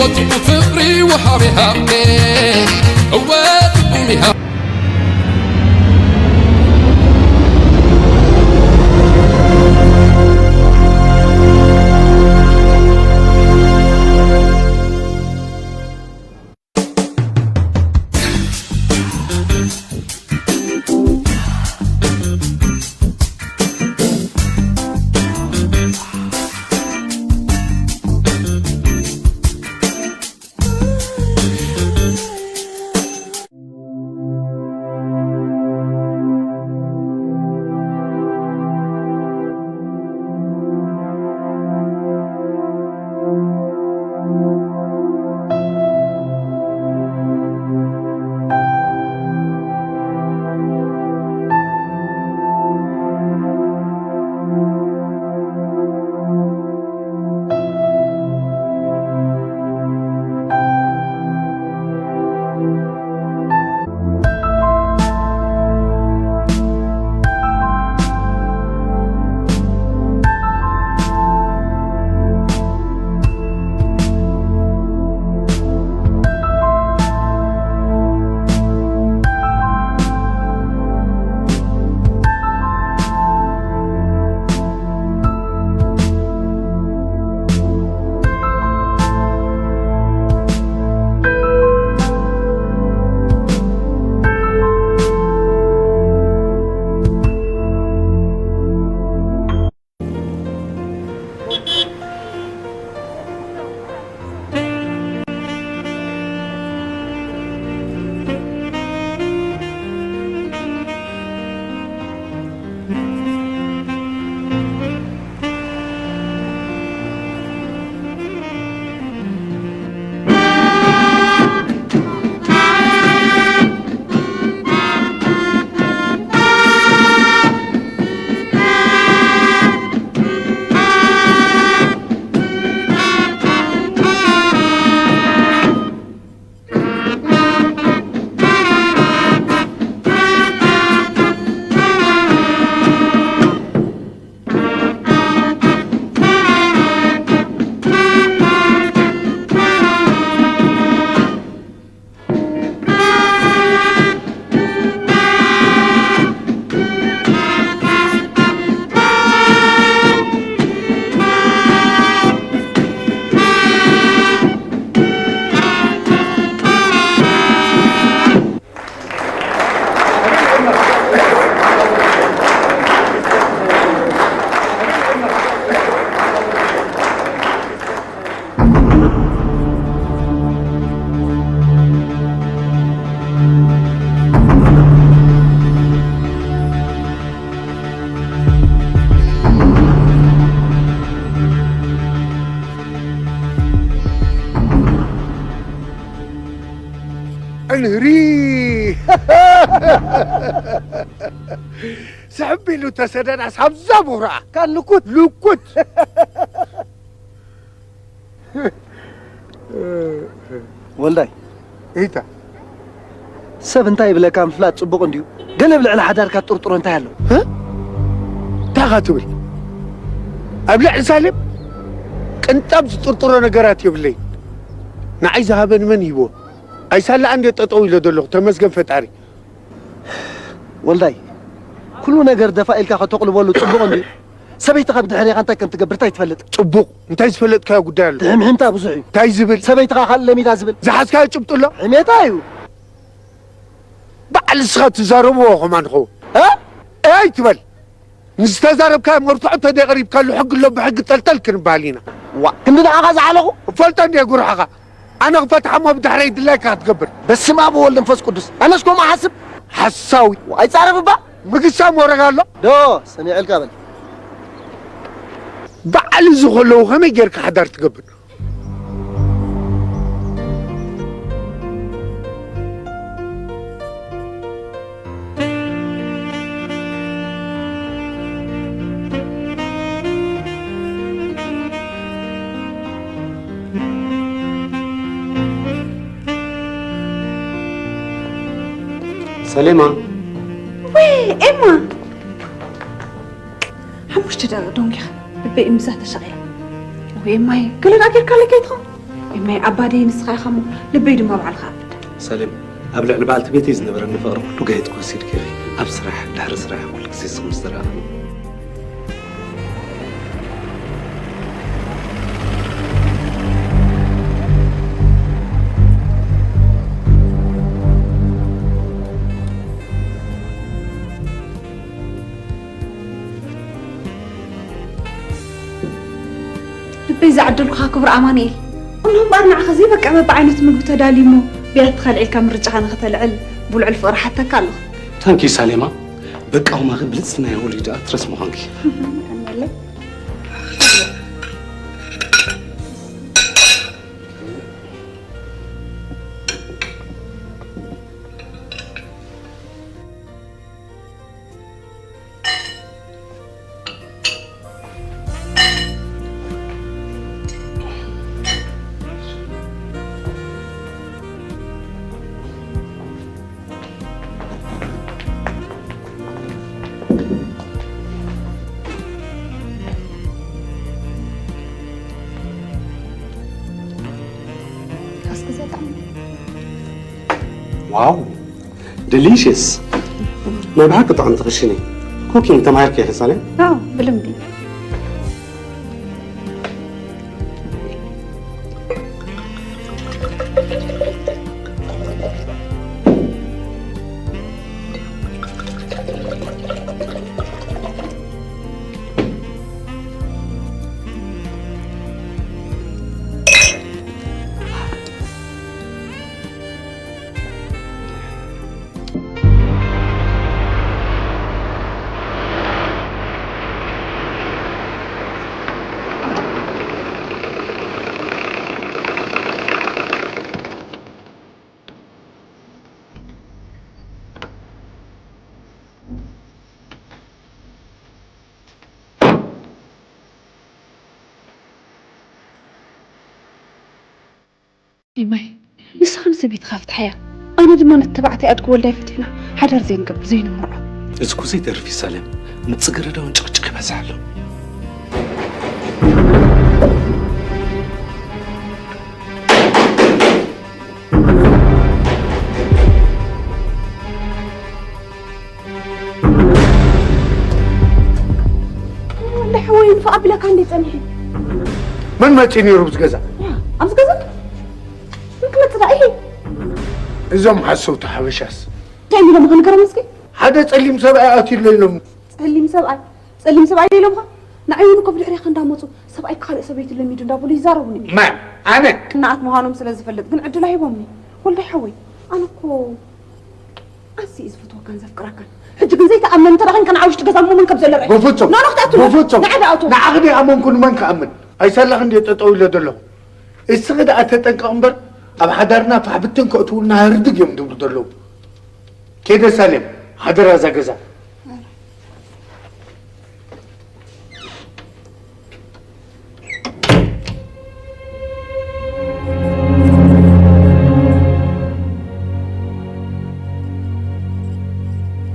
ፍቕሪ ወሃቢ ሃብቴ እወ ትርጉም ይሃብ። እንህሪ ስሕብ ኢሉ ተሰደዳስ ሃብዛ ቦራ ካን ልኩት ልኩት። ወልዳይ፣ እይታ። ሰብ እንታይ ይብለካ ምፍላጥ ጽቡቕ እንድዩ። ገለ ኣብ ልዕሊ ሓዳርካ ትጥርጥሮ እንታይ ኣሎ? እ? እንታይ ኢኻ ትብል? ኣብ ልዕሊ ሳሌም ቅንጣብ ዝጥርጥሮ ነገራት የብለይ። ንዓይ ዝሃበኒ መን ሂቦ? ኣይሳላ እንደ ጠጠው ኢለ ዘለኹ፣ ተመስገን ፈጣሪ። ወልዳይ፣ ኩሉ ነገር ደፋ ኢልካ ከተቕልበሉ ጽቡቕ እንድዩ። ሰበይትኻ ብድሕሬኻ እንታይ ከም ትገብር እንታይ ትፈልጥ? ጽቡቕ፣ እንታይ ዝፈለጥካዮ ጉዳይ ኣሎ? ትሕምሕምታ ብዙሕ እዩ። እንታይ ዝብል? ሰበይትኻ ካልእ ለሚዳ ዝብል። ዝሓዝካዮ ጭብጢ ኣሎ? ሕሜታ እዩ። በዓል ንስኻ ትዛረብዎ ከማን ኸውን። እ? እይ ትበል። ንዝተዛረብካዮ መርትዖ እንተደይ ቀሪብካሉ ሕጊ ኣሎ፣ ብሕጊ ጠልጠል ክንበሃል ኢና። ዋ፣ ክንዲ ንዓኻ ዝዓለኹ? እፈልጦ እንድየ ጉርሕኻ። ኣነ ክፈትሓሞ ብድሕረይ ድላይካ ክትገብር። በስመ ኣብ ወወልድ መንፈስ ቅዱስ። ኣነስ ከምኡ እሓስብ። ሓሳዊ። ኣይጻረፍ እባ። ምግሳም ወረጋ ኣሎ። ዶ፣ ሰሚዐልካ በል። በዓል እዚ ከለዉ ከመይ ጌርካ ሓዳር ትገብር? ሰሌማ። ወይ ኤማ፣ ሓሙሽተ ደቂቕ ደንጊኻ ልበይ እምዛ ተሸቒላ። ወይ ኤማይ፣ ገለ ደኣ ጌርካ ኣለካ ይትኸውን? ኤማ፣ ኣባደይ ንስኻ ኢኻ እሞ ልበይ ድማ ባዕልኻ ኣብድ። ሰሌም፣ ኣብ ልዕሊ በዓልቲ ቤተይ ዝነበረኒ ፍቕሪ ኩሉ ገይጥኩ ወሲድኪ ኢኺ። ኣብ ስራሕ፣ ድሕሪ ስራሕ፣ ኩሉ ግዜ ንስኹም ዝተረኣኣና። ልበይ ዝዓደልኩኻ ክቡር ኣማኑኤል። እሞ እምበኣር ንዓኻ ዘይበቅዕ በብዓይነቱ ምግቢ ተዳልዩ እሞ፣ ብያትኻ ኣልዒልካ ምርጫኻ ንኽተልዕል ብልዑል ፍቕሪ ሓተካ ኣለኹ። ታንኪ ሳሌማ፣ በቃ ኹማኺ ብልጽቲ ናይ ሆሊውድ ኣክትረስ ምዃንኪ። ቀናለይ። ዋው፣ ደሊሽስ። ናይ ብሓቂ ጥዕምቲ ክሽነ። ኩኪንግ ተማሂርኪ ኢኺ ሳሌም? ኣዎ፣ ብልምዲ። ዲማይ፣ ንስኻ ንሰበይትኻ ፍትሓያ፣ ኣነ ድማ ነቲ ተባዕታይ ኣድጊ ወልዳይ ፈቲሕና ሓዳር ዘይንገብር ዘይንምርዖ። እዚ እኮ ዘይተርፍ እዩ ሳሌም፣ ምጽግርዳውን ጭቕጭቕ ይበዝሕ ኣሎ። ወዲ ሓወይ ንፋ ኣቢለካ እንዴ ጸኒሐ? መን መጺኡ ነይሩ ኣብዚ ገዛ? ያ፣ ኣብዚ ገዛ? መን ክመጽእ ደኣ? ኢሂ። እዞም ሓሰውቲ ሓበሻስ? እንታይ ኢሎምኻ ንገረኒ እስኪ? ሓደ ጸሊም ሰብኣይ ኣትዩ ኣሎ ኢሎም። ጸሊም ሰብኣይ? ጸሊም ሰብኣይ ኢሎምኻ? ንዓይ እውን እኮ ብድሕሬኻ እንዳመጹ ሰብኣይ ካልእ ሰበይቲ ለሚዱ እንዳበሉ ይዛረቡኒ። መን? ኣነ? ቅናኣት ምዃኖም ስለ ዝፈልጥ ግን ዕድል ኣይቦምኒ። ወልዳይ ሓወይ፣ ኣነ እኮ ኣዝየ እየ ዝፈትወካን ዘፍቅረካን። ሕጂ ግን ዘይተኣመን እንተ ደኣ ኾይንካ ንዓ ውሽጢ ገዛ እሞ መን ከም ዘሎ ርኣይ። በፍጹም። ኖ፣ ኖ፣ ክትኣቱ በፍጹም። ንዓ ደኣ ኣቱ። ንዓኺ ደይኣመንኩ ንመን ክኣምን? ኣይሳላኺ እንድየ ጠጠው ኢለ ዘለኹ። እስኺ ደኣ ተጠንቀቕ እምበር፣ ኣብ ሓዳርና ፋሕ ብትን ከእትዉልና ህርድግ እዮም ዝብሉ ዘለዉ። ከይደ ሳሌም፣ ሓደራ እዛ ገዛ።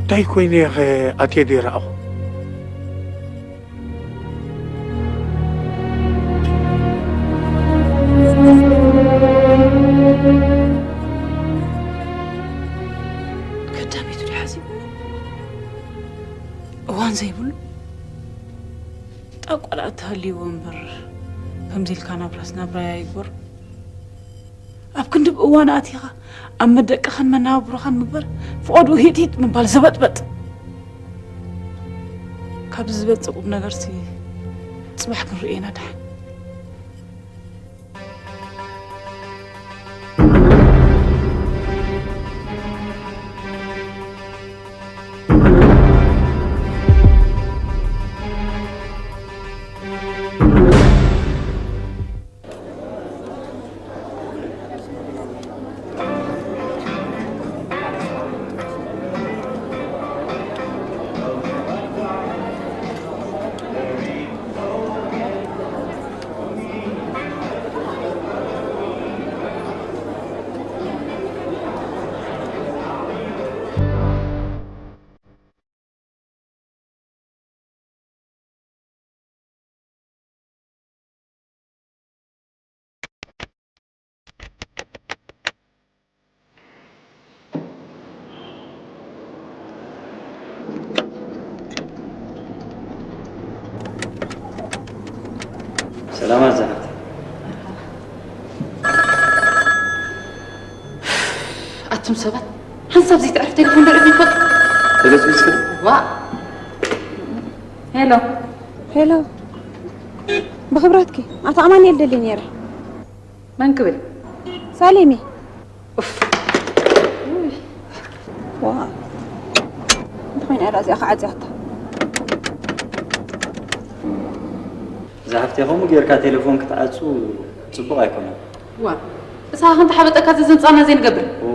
እንታይ ኮይነ እየ ኸ ኣትየ ደይረኣኹ? ከዳሚቱ ድዩ ሓሲብዎ? እዋን ዘይብሉ? እታ ቆልዓ እተሃልይዎ እምበር፣ ከምዚ ኢልካ ናብራስ ናብራይ ኣይግበር። ኣብ ክንዲ ብእዋን ኣቲኻ ኣብ መደቀኻን መነባብሮኻን ምግባር፣ ፍቐድኡ ሂጥሂጥ ምባል ዘበጥበጥ። ካብዚ ዝበጽእ ቁም ነገርሲ ጽባሕ ክንርእየና ደሓን። ሰላማት ዝሓፍተይ። ኣቱም ሰባት፣ ሓንሳብ ዘይትዕርፍ ቴሌፎን ዶ ርኢኹም ትፈልጡ? ተገጽ ምስክር። ዋ። ሄሎ። ሄሎ። ብኽብረትኪ፣ ኣቶ ኣማኑኤል ደልየ ነይረ። መን ክብል? ሳሌም እየ። ኡፍ። ውይ። ዋ። እንተኾይና እያ እዚኣ ክዓጽያታ። እዛ ሓፍተይ ከምኡ ጌርካ ቴሌፎን ክትዓጹ ጽቡቕ ኣይኮነን። ዋ። እሳ ከምቲ ሓበጠካ ዘዘምጻና ዘይንገብር። ኦ፣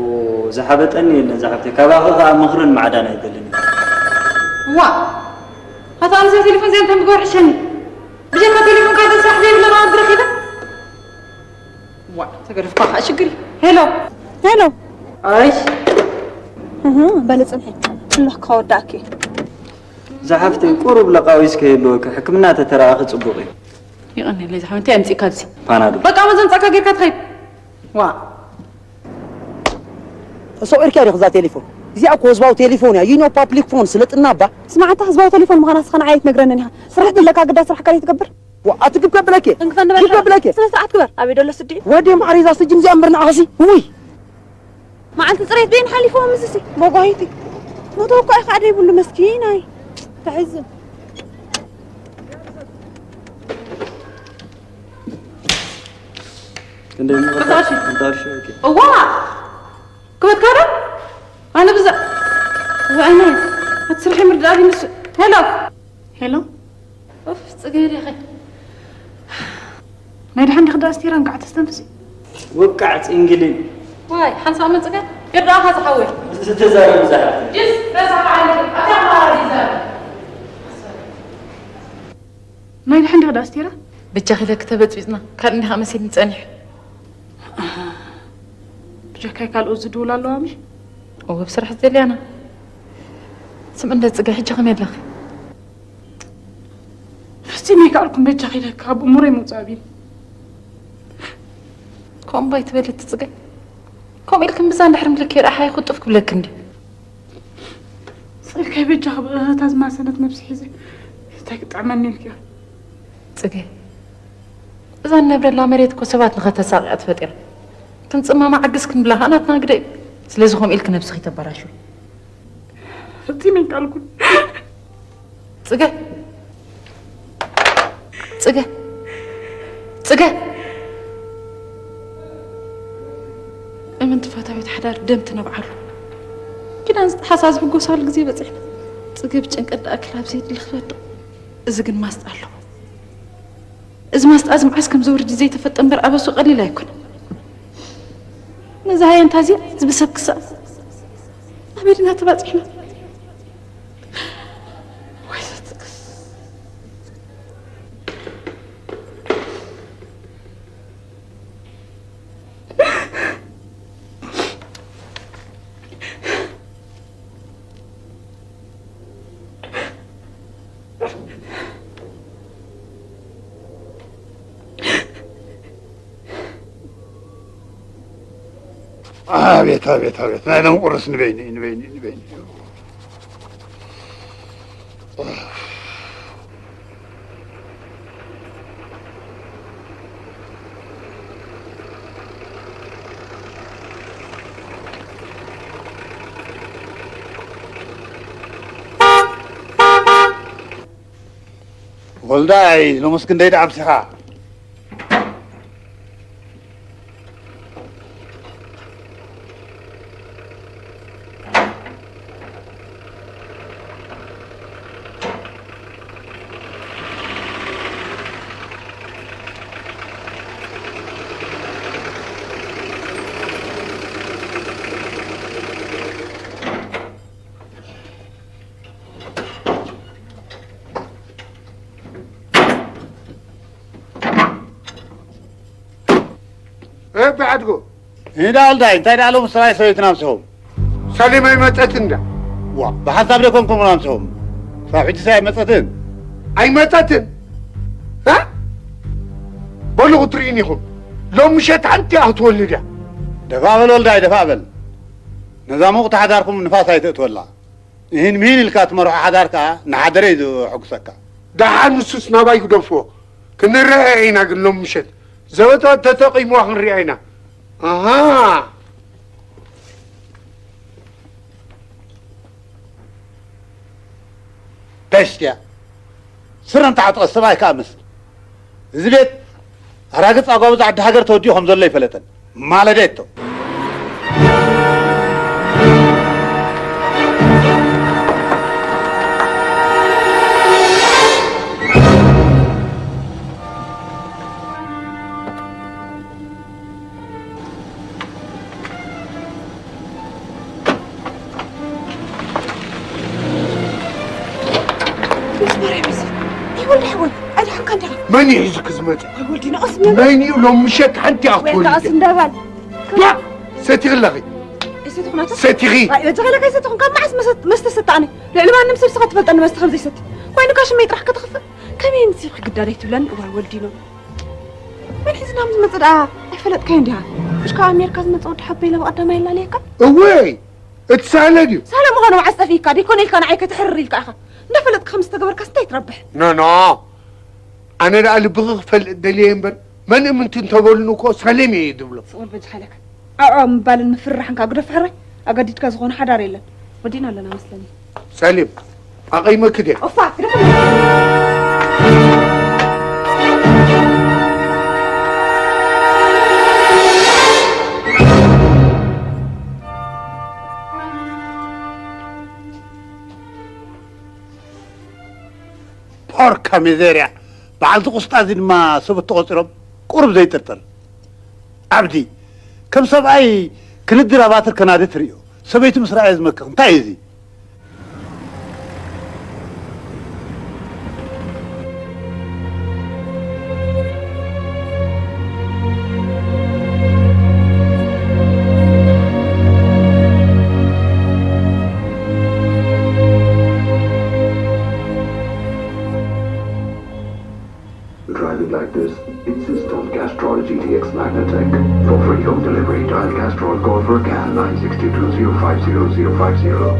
ዝሓበጠኒ የለን እዛ ሓፍተይ። ካባኺ ከኣ ምኽርን ማዕዳን ኣይደልን። ዋ። ኣታ ኣነስ ቴሌፎን እዚኣ እንታይ ምግባር ዕሸኒ? ብጀካ ቴሌፎን ካርድ ስራሕ ዘይብለና ወዲ ረኺበ? ዋ፣ ተገደፍኳ ከዓ ሽግር እዩ። ሄሎ። ሄሎ። ኣይ። እህ፣ በሊ ጽንሒ። ኣለኹ ክወዳእኪ። ዝሓፍተይ ቁሩብ ለቃዊስ ከይህልወኪ ሕክምና ተተረኣኺ ጽቡቕ እዩ። ይቐንየለይ ዝሓወይ፣ እንታይ ኣምጺእካ ኣብዚ? ፓናዶ። በቃ፣ መዘምጻእካ ጌርካ ትኸይድ። ዋ። ተሰቒርካ ዲኺ እዛ ቴሌፎን? እዚኣ እኮ ህዝባዊ ቴሌፎን እያ። You know public phone፣ ስልጥና እባ። ስማዕ፣ እታ ህዝባዊ ቴሌፎን ምዃና እስኻ ንዓይ ኣይትነግረንን ኢኻ። ስራሕ ዘለካ ግዳ ስራሕካ ዘይትገብር? ዋ፣ ኣቲ ግብ ከብለኪ። እንክፈ ንበል ግብ ከብለኪ። ስነ ስርዓት ግበር። ኣበይ ደሎ ስዲ? ወዲ ማዕረ እዛ ስጅን እዚኣ እምበር ንዓኺሲ። ውይ። መዓልቲ ጽሬት በይን ሓሊፍዎ ምስሲ። መጓሂቲ። ሞቶ እኮ ኢኻ ደይብሉ መስኪናይ። ተሕዝን። ክንደይ ምቕዳሽ? ምቕዳሽ፣ ኦኬ። እዋ! ክበትካ ዶ? ኣነ ብዛ-፣ ዋይነ፣ ኣቲ ስርሒ ምርዳእ ምስ-፣ ሄሎ። ሄሎ። ኡፍ፣ ጽገይ ዲኺ? ናይ ደሓን ዲኺ ደኣ ኣስቴራ፣ እንቃዕ ተስተንፍሲ። ውቃዕ ጽንግልን። ዋይ፣ ሓንሳብ መጽገ? ይርዳእኻ ዝሓወይ። ዝተዛረቡ ዝሓፍተይ። ጅስ፣ ረሳሕ ዓሊ፣ ኣታ ማራ ይዛረብ። ናይ ደሓን ዲኺ ደኣ ኣስቴራ? ብጃኺ ኢለኪ ተበጽቢጽና፣ ካልእ እንዲኻ መሲልኒ ጸኒሑ። ኣሃ። ብጀካይ ካልኦት ዝድውላ ኣለዋ ምሽ? እወ፣ ብስራሕ ዘልያና። ስም እንደ ጽገ ሕጂ ከመይ ኣለኺ? ፈጺመ ኣይከኣልኩን፣ በጃኺ ኢለኪ፣ ካብ እምሮይ ምውጻእ ኣቢኒ። ከምኡ እምባ ኣይትበሊ ትጽገ። ከምኡ ኢልክን ብዛ እንድሕር ምልክ የርኣሓ ይኹጥፍ ክብለክ እንዲ። ስኢልካይ በጃኺ ብእህታ ዝማሰነት ነብሲ ሒዘ እንታይ ክጥዕመኒ ኢልኪ? ጽገ፣ እዛ እንነብረላ መሬት እኮ ሰባት ንኸተሳቕያ ተፈጢራ። ክንጽመማ ዓግስ ክንብላ ኸኣ ናትና ግደ እዩ። ስለዚ ከምኡ ኢልኪ ነብስኺ ተበላሽዊ። ፈጺመ ኣይከኣልኩን። ጽገ! ጽገ! ጽገ! እምንቲ ፈታዊት ሓዳር ደም ትነብዓሉ። ኪዳን ዝተሓሳዝቡ ጎሳሉ ግዜ በጺሕና። ጽገ ብጭንቀት ደኣ ክላብ ዘይድሊ ክበዶ። እዚ ግን ማስጣ ኣለዎ። እዚ ማስጣ እዚ መዓስ ከም ዘውርድ ዘይተፈልጠ እምበር ኣበሱ ቀሊል ኣይኮነን። ነዛ ሃየንታ እዚኣ ዝብሰብ ክሳብ ኣበይ ድና ተባጺሕና? ወይ ዘትክስ። ኣቤት፣ ኣቤት፣ ኣቤት። ናይ ሎም ቁርስ ንበይኑ እዩ፣ ንበይኑ እዩ፣ ንበይኑ እዩ። ወልዳይ፣ ሎምስ ክንደይ ደኣ ኣብሲኻ? እ፣ ብዓድጎ። እንዳ ወልዳይ፣ እንታይ ደኣ ሎም ሰብኣይ ሰበይትን ኣምስኹም? ሰሊም ኣይመጸትን እንዳ። ዋ፣ ብሓንሳብ ዶ ኮንኩም ኣምስኹም? ክሳብ ሕጂ ሰብ ኣይመጸትን? ኣይመጸትን? እ? በሉ ክትርእዩኒ ኢኹም። ሎም ምሸት ሓንቲ እያ ክትወልድ እያ። ደፋእ በል ወልዳይ፣ ደፋእ በል። ነዛ ሙቕቲ ሓዳርኩም ንፋስ ኣይተእትወላ። እሂን ምሂን ኢልካ ትመርሖ ሓዳር ከኣ እናሓደረ እዩ ዘሐጉሰካ። ደሓን ንሱስ ናባይ ግደፎ። ክንረአ ኢና ግን ሎም ምሸት ዘበጠ ተጠቒምዋ ክንሪኣ ኢና። ኣሃ። በስቲያ። ስረ እንተዓጠቐ ሰብኣይ ከኣ መስል። እዚ ቤት ኣራግጽ ኣጓብዝ ዓዲ ሃገር ተወዲኡ ከም ዘሎ ኣይፈለጠን። ማለደቶ። መን እዩ ሒዙ ክዝመጽእ? መን እዩ ሎም ምሸት ሓንቲ ኣኽትወል? ሰቲኺ ኣለኺ። ሰቲኺ። ልዕሊ ማንም ሰብ ስኻ ትፈልጠኒ መስተ ከም ዘይሰቲ። ኮይኑ ካሽ መይ ጥራሕ ከተኽፍእ? ከመይ ንሲብ ክግዳደይ ትብለኒ? እዋይ ወልዲኖ። መን ሒዝና ምስ መጽእ ደኣ ኣይፈለጥካዮን ዲኻ? እሽ ካብ ኣሜሪካ ዝመጽእ ወዲ ሓበይ ለባ ቀዳማይ የላልየካ? እወይ! እቲ ሳለ ድዩ? ሳለ ምዃኑ መዓስ ጠፊእካ? ደይኮነ ኢልካ ንዓይ ከተሕርር ኢልካ ኢኻ። እንዳፈለጥካ ከም ዝተገበርካስ እንታይ ትረብሕ? ኖ፣ ኖ። ኣነ ደኣ ልብኺ ክፈልጥ ደልየ እምበር፣ መን እምንቲ እንተበሉኒ እኮ ሳሌም እየ ዝብሎ። ስቕ በል በጃ ሓይለካ። ኣዖ ምባልን ምፍርራሕን ከኣ ግደፍ ሕራይ። ኣገዲድካ ዝኾነ ሓዳር የለን። ወዲና ኣለና መስለኒ። ሳሌም፣ ኣቐይመኪ ድየ? ኦፋ፣ ግደፍ። ፖርካ ሚዜርያ። በዓልቲ ቁስጣ እዚ ድማ ሰብ ተቖጺሮም ቁሩብ ዘይጥርጥር። ዓብዲ፣ ከም ሰብኣይ ክንድር ኣባትር ከናዲ ትርእዮ። ሰበይቱ ምስ ረኣየ ዝመክኽ። እንታይ እዩ እዚ? Driving like this? Insist on Castrol G T X Magnatech. For free home delivery, dial Castrol, call for a can, nine six two two zero five zero zero five zero.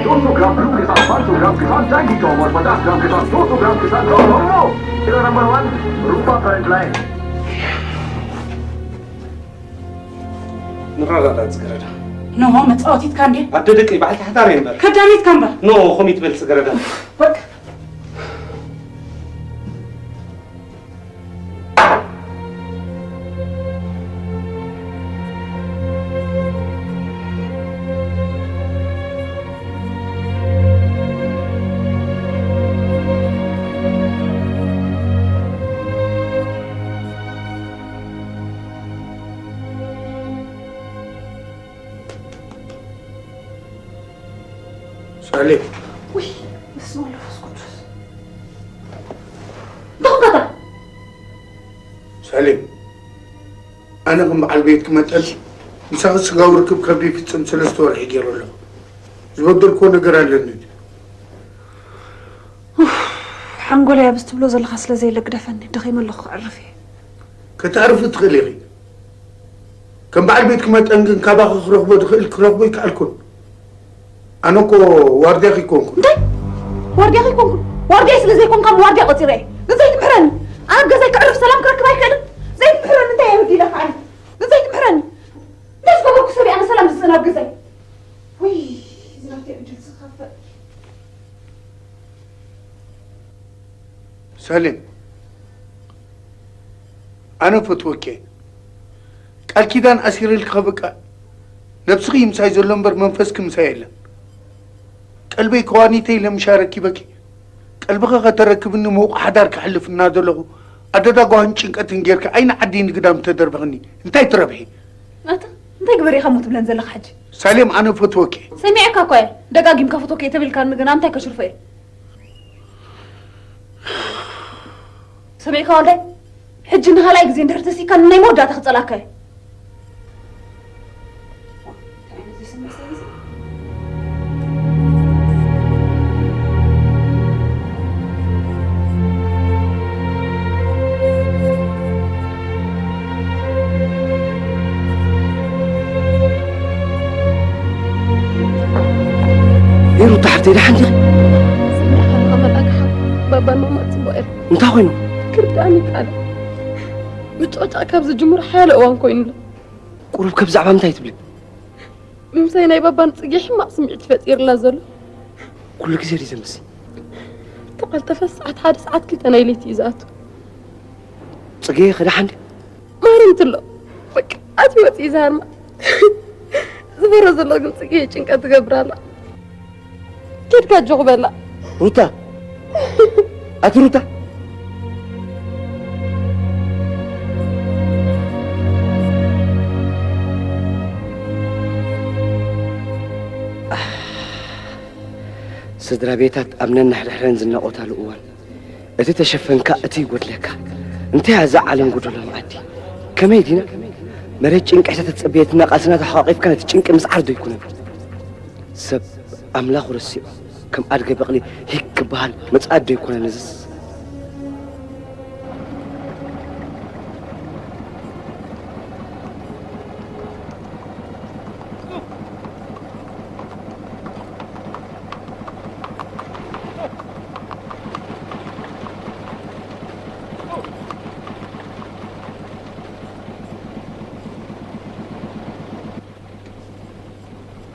दो सौ ग्राम ब्रू के साथ पाँच सौ ग्राम किसान जैंगी चौमर, पचास ग्राम के साथ दो सौ ग्राम किसान चौमर। तेरा नंबर वन, रूपा फ्रंटलाइन। ንረጋጋእ ጽገረዳ። ኖ፣ መጻወቲትካ እንዴ? ኣደ ደቀይ፣ በዓልቲ ሓዳር እየ እምበር። ከዳሚትካ እምበር። ኖ፣ ከምኡ ይትበል ጽገረዳ። በቃ። ሳሌም። ውይ፣ በስመ አብ ወመንፈስ ቅዱስ። እንታይ ኾንካ? ሳሌም፣ ኣነ ከም በዓል ቤትኪ መጠን ምሳኺ ስጋዊ ርክብ ካብ ዘይፍጽም ሰለስተ ወርሒ ገይረ ኣለኹ። ዝበደልክዎ ነገር ኣለኒ ድዩ? ኡፍ፣ ሓንጎለይ ኣብዚ ትብሎ ዘለኻ ስለ ዘየለ ግደፈኒ፣ ደኺመ ኣለኹ፣ ከዕርፍ እየ። ከተዕርፊ ትኽእሊ ኢኺ። ከም በዓል ቤትኪ መጠን ግን ካባኺ ክረኽቦ ዝኽእል ክረኽቦ ኣይከኣልኩን። ኣነ እኮ ዋርድያኺ ኣይኮንኩን። እንታይ? ዋርድያኺ ኣይኮንኩን? ዋርድያይ ስለ ዘይኮንካ እሞ ዋርድያ ቆጺረ እየ። ግን ዘይትምሕረኒ። ኣነ ኣብ ገዛይ ከዕርፍ ሰላም ክረክብ ኣይክእልን? ዘይትምሕረኒ እንታይ እየ በዲለካ ኣነ? ግን ዘይትምሕረኒ። እንታይ ዝገበርኩ ሰብ እየ ኣነ ሰላም ዝስእን ኣብ ገዛይ? ውይ፣ እዚ ናተይ ዕድል ዝኸፍእ። ሳሌም፣ ኣነ ፈትወኪ እየ። ቃል ኪዳን ኣሲረልኪ ከብቅዕ፣ ነብስኺ ምሳይ ዘሎ እምበር መንፈስኪ ምሳይ የለን። ቀልበይ ከዋኒተይ ለምሻ ረኪበኪ፣ ቀልብኺ ከተረክብኒ ምዉቕ ሓዳር ከሕልፍ እናደለኹ፣ ኣደዳ ጓህን ጭንቀትን ጌርኪ ኣይኒ ዓዲ ንግዳም ተደርብኽኒ፣ እንታይ ትረብሒ? ኣታ፣ እንታይ ግበር ኢኻ እሞ ትብለን ዘለኻ ሕጂ? ሳሌም፣ ኣነ ፈትወኪ እየ። ሰሚዐካ እኮ እየ። ደጋጊምካ ፈትወኪ እየ ተቢልካኒ ግና፣ እንታይ ከሽርፎ እየ? ሰሚዕካ ወልዳይ? ሕጂ ንኻልኣይ ግዜ እንድሕር ተሲእካኒ ናይ መወዳእታ ክጸልኣካ እየ። ደሓን ዲኺ? ስምዒ ሓለኻ መልኣክ ሓው፣ ባባን ማማን ጽቡቕ እዮም። እንታይ ኮይኑ? ክርዳእኒ ይከኣል። ምጭቕጫቕ ካብ ዝጅምሩ ሓያሎ እዋን ኮይኑ ኣሎ። ቁሩብ ከም ዛዕባ ምንታይ ትብሊ? ምምሳይ ናይ ባባን ጽጌ ሕማቕ ስምዒት ፈጢርላ ዘሎ። ኩሉ ግዜ ድዩ ዘምሲ? ተቐልጠፈ ሰዓት ሓደ ሰዓት ክልተ ናይ ለይቲ እዩ ዝኣቱ። ጽጌ ከደሓን ድዩ? ማርም ትሎ በቃ ኣትዩ ወፂ ይዛርማ ዝበረ ዘሎ ግን ፅጌ ጭንቀት ትገብር ኣላ። ኬድካ ኣጆኹ በላ። ሩታ ኣቲ ሩታ ስድራ ቤታት ኣብ ነንሕድሕደን ዝናቖታሉ እዋን እቲ ተሸፈንካ እቲ ይጎድለካ። እንታይ እያ እዛ ዓለም ጎደሎ መኣዲ? ከመይ ዲና? መሬት ጭንቂ ሒዛ ተጸበየትና ቃልስና ተሓቋቒፍካ ነቲ ጭንቂ ምስዓር ዶ ይኩነን? ሰብ ኣምላኹ ረሲዑ ከም ኣድገ በቕሊ ሂግ ክበሃል መጽኣት ዶ ይኮነን እዝስ?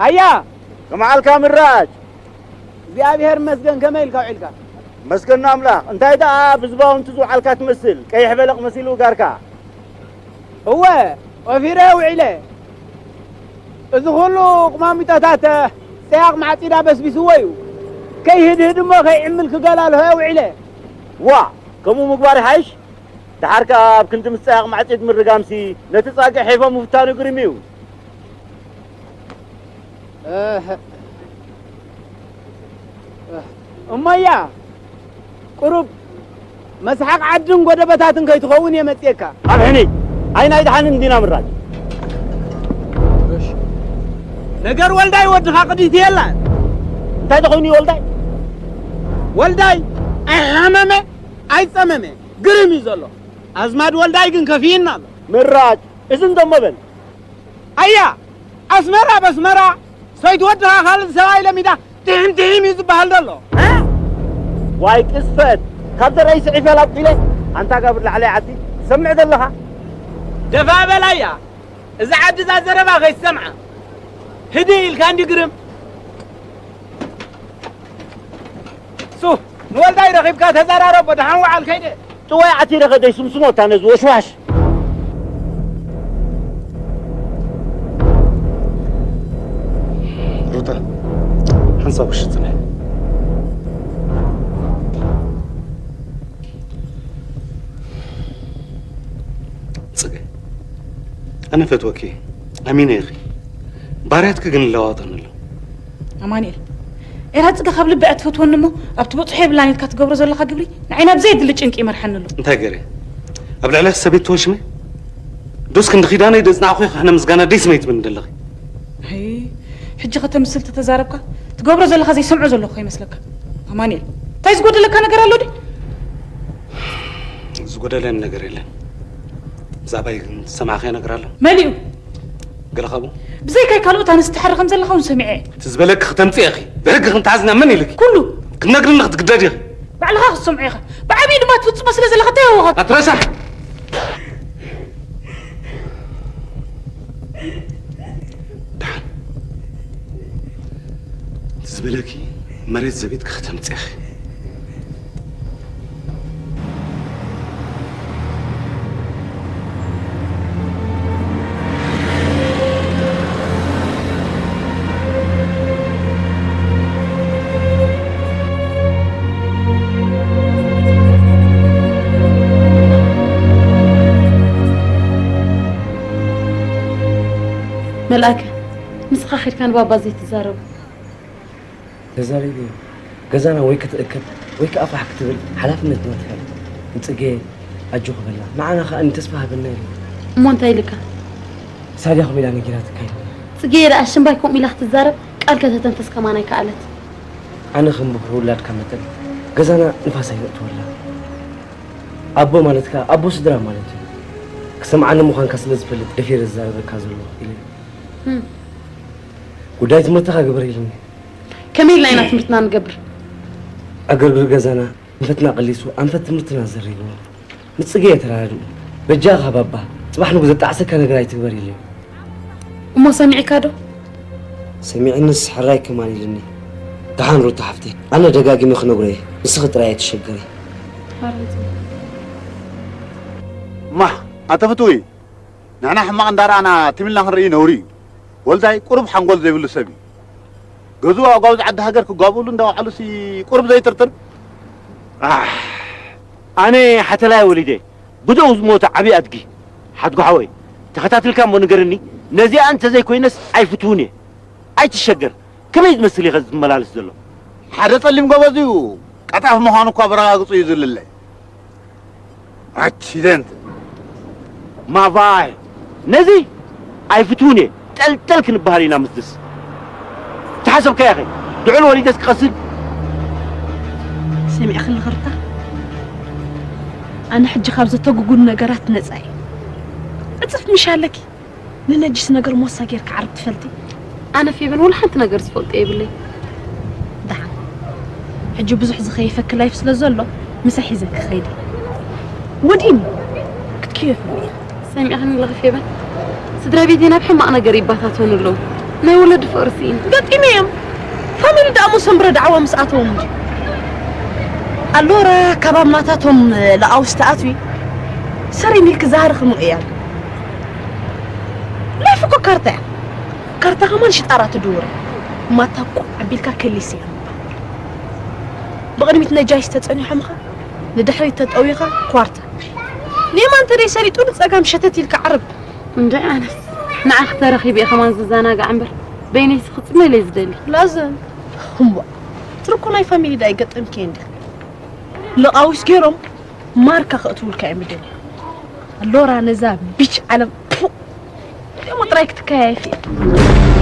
ኣያ ከመዓልካ ምራጭ እግዚኣብሔር መስገን ከመይ ኢልካ ውዒልካ መስገን ኣምላኽ እንታይ ደኣ ብዝባውንቲ ዝውዓልካ ትመስል ቀይሕ በለቕ መሲሉ ጋርካ እወ ወፊረ ውዒለ እዚ ኩሉ ቁማሚጦታት ፀያቕ ማዕፂዳ በስቢስዎ እዩ ከይህድህድ እሞ ከይዕምል ክገላልሆ ውዒለ ዋ ከምኡ ምግባር ይሓይሽ ደሓር ከኣ ኣብ ክንዲ ምስ ጸያቕ ማዕጺድ ምርጋምሲ ነቲ ጻግዕ ሒፎ ምፍታኑ ግርም እዩ። እሞያ ቁሩብ መስሓቕ ዓድን ጎደበታትን ከይትኸውን እየ መጽኤካ። ኣብ ሕኒ ኣይ ናይ ደሓንን እንዲና ምራጭ። ነገር ወልዳይ ወድኻ ቅድይቲ የላን። እንታይ ተኾይኑ እዩ ወልዳይ? ወልዳይ ኣይሓመመ ኣይጸመመ። ግርም እዩ ዘሎ ኣዝማድ ወልዳይ ግን ከፊእና ኣሎ ምራጭ እዝን ደሞ በል ኣያ ኣስመራ በስመራ ሰይት ወድኻ ካልድ ሰብኣይ ለሚዳ ትሕም ትሕም እዩ ዝበሃል ዘሎ ዋይ ቅስፈት ካብ ዘረይ ስዒፈ ላብቂለ ኣንታ ጋብር ላዕለይ ዓዲ ትሰምዕ ዘለኻ ደፋ በል ኣያ እዛ ዓዲ እዛ ዘረባ ከይትሰምዓ ህድእ ኢልካ እንዲ ግርም ሱ ንወልዳይ ረኺብካ ተዘራረቦ ደሓን ወዓል ከይደ ጥዋይ ዓቲረ ከደይ ስምስሞታ ነዚ ወሽዋሽ ሩታ ሓንሳብ ውሽጥ ጽንሕ ጽገ ኣነ ፈትወኪ ኣሚነ ኢኺ ባርያትኪ ግን ይለዋወጠኒ ኣሎ ኣማኒኤል ኤራ ጽገ ካብ ልቢ እያ ትፈትወኒ እሞ ኣብቲ በጽሖ የብላን ኢልካ ትገብሮ ዘለኻ ግብሪ ንዓይ ናብ ዘየድሊ ጭንቂ ይመርሓኒ ኣሎ እንታይ ገይረ ኣብ ልዕሊ ሰበይቲ ተወሽመ ዶስ ክንዲ ኪዳነይ ደጽናዕኹ ክሕነ ምስጋና ደይ ስመይ ትብልኒ ዘለኺ ሕጂ ከተምስል ተተዛረብካ ትገብሮ ዘለኻ ዘይሰምዖ ዘለኹ ከይመስለካ ኣማኒኤል እንታይ ዝጎደለካ ነገር ኣሎ ድዩ ዝጎደለኒ ነገር የለን ብዛዕባይ ዝሰማዕኸዮ ነገር ኣሎ መሊኡ ገለ ካብኡ ብዘይካይ ካልኦት ኣንስቲ ትሓሪ ከም ዘለኻ እውን ሰሚዐ እየ እቲ ዝበለኪ ክተምፅእ ኢኺ ብሕጊ ክንተሓዝና መን ኢልኪ ኩሉ ክትነግርኒ ክትግደድ ኢኺ ባዕልኻ ክትሰምዖ ኢኻ ብዓብዪ ድማ ትፍፅሞ ስለ ዘለኻ እንታይ ይወኻ ኣትረሳሕ ደሓን እቲ ዝበለኪ መሬት ዘቢጥኪ ከተምፅእኺ መልኣከ ንስኻ ኸድካ ንባባ ዘይትዛረቡ ተዛሪበዮ። ገዛና ወይ ክትእከብ ወይ ከዓ ፋሕ ክትብል ሓላፍነት ናትካ እዩ። ንፅጌ ኣጆኺ በላ። ንዓና ከዓ ንተስፋ ሃበና ኢሉ። እሞ እንታይ ኢልካ? ሳድያ ከምኡ ኢላ ነጊራትካ ኢሉ። ፅጌ ደኣ ሽምባይ ከምኡ ኢላ ክትዛረብ ቃል ከተተንፍስ ከማን ኣይከኣለት። ኣነ ከም ብኩር ውላድካ መጠን ገዛና ንፋስ ኣይነእትወላ። ኣቦ ማለት ከዓ ኣቦ ስድራ ማለት እዩ። ክሰምዓኒ ምዃንካ ስለ ዝፈልጥ ደፊረ ዝዛረበካ ዘለኹ ኢለ። ጉዳይ ትምህርትኻ ግበር ኢሉኒ። ከመይ ኢልና ኢና ትምህርትና ንገብር? ዕግርግር ገዛና ኣንፈትና ቀሊሱ ኣንፈት ትምህርትና ዘሪግዎ። ምስ ጽጌ እየ ተረዳድኡ። በጃኻ ባባ፣ ጽባሕ ንጉ ዘጣዕሰካ ነገር ኣይትግበር ኢለዮ። እሞ ሰሚዕካ ዶ? ሰሚዕንስ ሕራይ ከማን ኢልኒ። ደሓን ሩታ ሓፍተይ፣ ኣነ ደጋጊመ ክነግሮ እየ። ንስኺ ጥራይ ኣይትሸገሪ። ማሕ፣ ኣንተ ፍትዊ፣ ንሕና ሕማቕ እንዳረኣና ትም ኢልና ክንርኢ ነውሪ እዩ። ወልዳይ ቁሩብ ሓንጎል ዘይብሉ ሰብ እዩ። ገዝኡ ኣጓብዝ ዓዲ ሃገር ክጓብእሉ እንዳወዓሉሲ ቁሩብ ዘይጥርጥር። ኣሕ፣ ኣነ ሓተላይ ወሊደ ብደው ዝሞተ ዓብዪ ኣድጊ። ሓድጉ ሓወይ፣ ተኸታትልካ እሞ ንገርኒ። ነዚኣ እንተዘይኮይነስ ኣይፍትውን እየ። ኣይትሸገር። ከመይ ዝመስል እዩ ዝመላለስ ዘሎ? ሓደ ጸሊም ጎበዝ እዩ። ቀጣፍ ምዃኑ እኳ በረጋግጹ እዩ ዝልለ። ኣክሲደንት። ማቫይ፣ ነዚ ኣይፍትውን እየ። ጠልጠል ክንበሃል ኢና ምስድስ። ተሓሰብካያ ኸ? ድዑል ወሊደስ ክቐስን? ሰሚዕኽኒ ኸርታ? ኣነ ሕጂ ካብ ዘተጉጉሉ ነገራት ነጻ እየ። ዕጽፍ ምሽ ኣለኪ። ንነጅስ ነገር ሞሳ ጌርካ ዓርብ ትፈልጢ? ኣነ ፌበን ወላ ሓንቲ ነገር ዝፈልጦ የብለይ። ደሓን። ሕጂ ብዙሕ ዝኸይፈኪ ላይፍ ስለ ዘሎ፣ ምሳይ ሒዘ ክኸይድ እየ። ወዲእኒ። ክትክዮ ፍርሚ። ሰሚዕኽኒ ኣለኺ ፌበን? ስድራ ቤተይ ናብ ሕማቕ ነገር ይባታተኑ ኣለዉ። ናይ ወለዲ ፍቕሪ ስኢኑ። ገጢመዮም። ፋሚሊ ደኣ ሞ ሰምብረ ዳዕዋ ምስ ኣተዎም እንጂ። ኣሎራ ካብ ኣብ ናታቶም ለኣውስ ተኣትዊ። ሰሪን ኢልኪ ዛህሪ ክምኡ እያ። ላይፍ እኮ ካርታ እያ። ካርታ ከማን ሽጣራ ትድውር። ማታ እኮ ኣቢልካ ከሊስ እያ። ብቕድሚት ነጃይስ ተጸኒሖምኻ፣ ንድሕሪት ተጠዊኻ ኳርታ። ሌማን ተደይ ሰሊጡ ንጸጋም ሸተት ኢልካ ዓርብ። እንድዒ ኣነስ ንዓኺ ተረኺበ እየ ከማን ዝዘናጋዕ እምበር፣ በይነይሲ ክጽመ ኢለ ዝደሊ። ላዘን። እምቧ። ትርኮ ናይ ፋሚሊ ዳ ይገጠምኪ እንዲ። ለቓዊስ ገይሮም ማርካ ከእትውልካ እዮም ይደልዩ። ኣሎራ ነዛ ቢች ዓለም፣ ፑ። ደሞ ጥራይ ክትከያየፊ እየ።